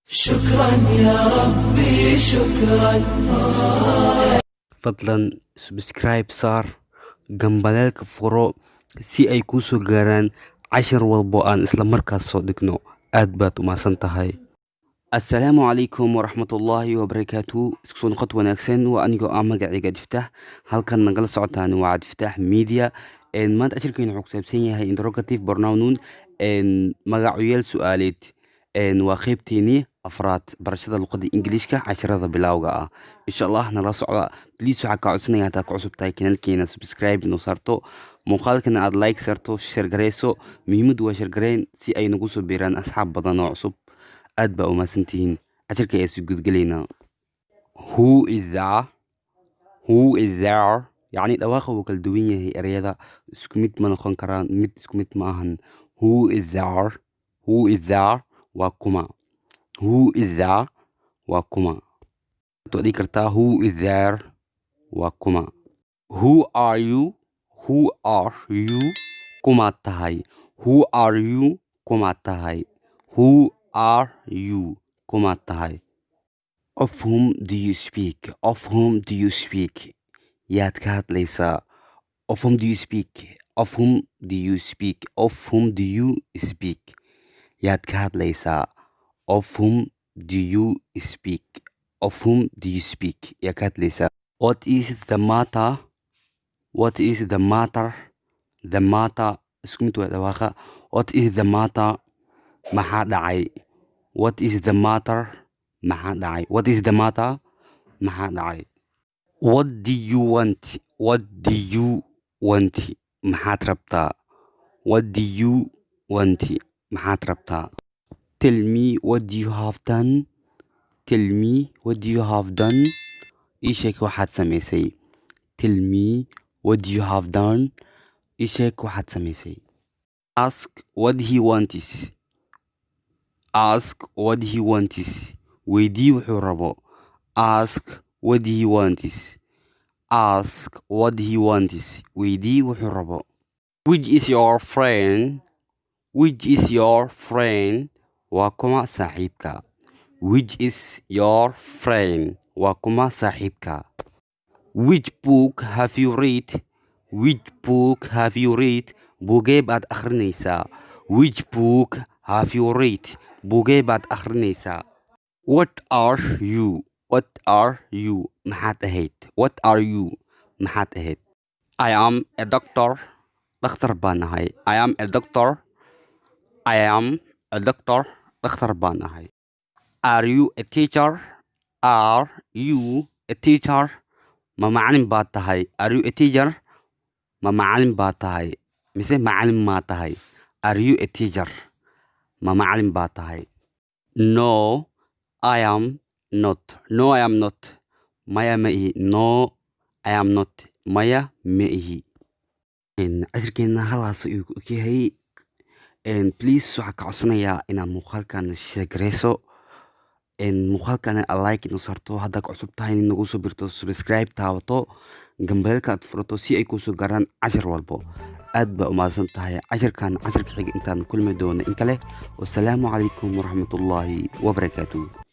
شكرا يا ربي، شكرا. Fadlan subscribe saar, gambaleelka furo si ay kuu soo gaaraan cashar walbo aan isla markaas soo dhigno. Aad baad u mahadsan tahay. Assalaamu calaykum waraxmatullaahi wabarakaatu. Isku soo noqod wanaagsan. Waa anigoo ah magacayga Cabdifataax. Halkan nagala socotaan waa Cabdifataax Media. Maanta cashirkeena wuxuu ku saabsan yahay interrogative pronoun, magacoyaal su-aaleed. Waa qeybteenii afraad barashada luqadda Ingiliishka, casharada bilowga ah. Insha Allah nala socda. Please, waxaa kaa codsanaya haddaad ku cusub tahay kanaalkeena, subscribe noo saarto, muuqaalkana aad like saarto, share gareyso. Muhiimaddu waa share gareyn si ay nagu soo biiraan asxaab badan oo cusub. Aad baa umahadsantihiin. Casharka ayaa sii gudgelaynaa. Who is there? Who is there? Yacni dhawaaqa wuu kala duwan yahay, ereyada isku mid ma noqon karaan, mid isku mid ma ahan. Who is there? Who is there? Waa kuma? Who is there? Waa kuma? Waad dhihi kartaa "Who is there?" Waa kuma? Who are you? Who are you? Kumaad tahay? Who are you? Kumaad tahay? Who are you? Kumaad tahay? Of whom do you speak? Of whom do you speak? Yaad ka hadlaysaa? Of whom do you speak? Of whom do you speak? Of whom do you speak? Yaad ka hadlaysaa? Of whom do you speak? Of whom do you speak? Yaad ka hadlaysaa? What is the matter? What is the matter? The matter, isku mid waa dhawaaqa. What is the matter? Maxaa dhacay? What is the matter? Maxaa dhacay? What is the matter? Maxaa dhacay? What do you want? What do you want? Maxaad rabtaa? What do you want? Maxaad rabtaa? Tell me what you have done. Tell me what you have done. Ii sheeg waxaad samaysay. Tell me what you have done. Ii sheeg waxaad samaysay. Ask what he wants. Ask what he wants. Weydii wuxuu rabo. Ask what he wants. Ask what he wants. Weydii wuxuu rabo. Which is your friend? Which is your friend? Waa kuma saaxiibka? Which is your friend? Waa kuma saaxiibka? Which book have you read? Which book have you read? Buugee baad akhrinaysaa? Which book have you read? Buugee baad akhrinaysaa? What are you? What are you? Maxaad ahayd? What are you? Maxaad ahayd? I am a doctor. Dhakhtar baan ahay. I am a doctor. I am a doctor. Dhakhtar baan ahay. Are you a teacher? Are you a teacher? Ma macalin baad tahay? Are you a teacher? Ma macalin baad tahay mise macalin maa tahay? Are you a teacher? Ma macalin baad tahay? No, I am not. No, I am not. Maya, ma ihi. No, I am not. Maya, ma ihi. Cashirkeena halaas ayuu ku egyahay. Please, waxaa ka codsanayaa inaad muuqaalkan share gareyso, muuqaalkan like inoo saarto, haddaa ku cusub tahay in nagu soo birto, subscribe taabato, gambaleelka aad furato si ay kuu soo gaaraan cashar walbo. Aad baa umahadsan tahay. Cashirkan cashirka xiga intaan kulmi doono in kale, wasalaamu calaykum waraxmatullaahi wabarakaatuh.